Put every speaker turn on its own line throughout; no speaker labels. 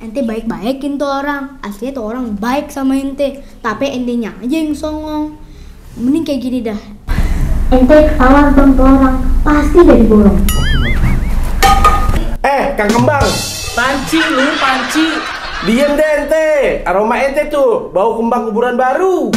ente baik-baikin tuh orang. Aslinya tuh orang baik sama ente, tapi entenya aja yang songong. Mending kayak gini dah. Ente ketawa dong tuh orang, pasti udah diborong.
Kang Kembang.
Panci lu, panci.
Diem deh ente. Aroma ente tuh, bau kembang kuburan baru.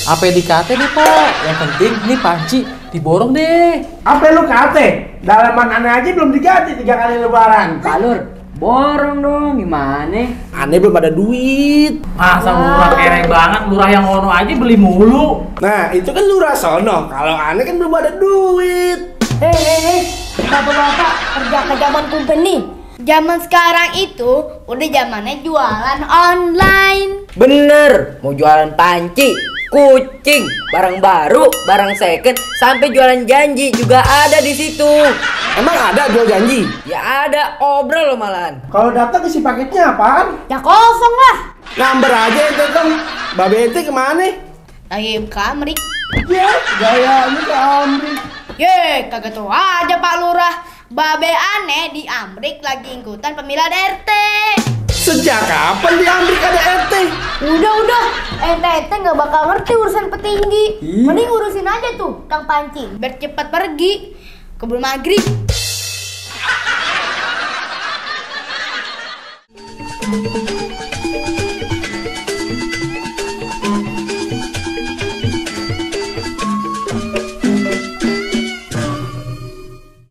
Apa yang dikate nih Pak? Yang penting nih panci diborong deh.
Apa lu kate? Dalaman aneh aja belum diganti 3 kali lebaran.
Pak Lur, borong dong, gimana?
Aneh belum ada duit.
Masa lurah kere banget, lurah yang ono aja beli mulu.
Nah, itu kan lurah sono. Kalau aneh kan belum ada duit.
Hei, bapak-bapak kerja ke zaman company. Zaman sekarang itu udah zamannya jualan online.
Bener, mau jualan panci, kucing, barang baru, barang second, sampai jualan janji juga ada di situ.
Emang ada jual janji?
Ya ada, obrol loh malahan.
Kalau datang isi paketnya apaan?
Ya kosong lah.
Ngamber aja ente kan. Babe ente kemana?
Lagi ke Amrik.
Ya, gayanya ke Amrik.
Ye, kagak tahu aja Pak Lurah. Babe aneh di Amrik lagi ikutan pemilihan RT.
Sejak kapan di Amrik ada RT?
Udah, ente nggak bakal ngerti urusan petinggi. Mending urusin aja tuh Kang Panci, biar cepat pergi kebun maghrib.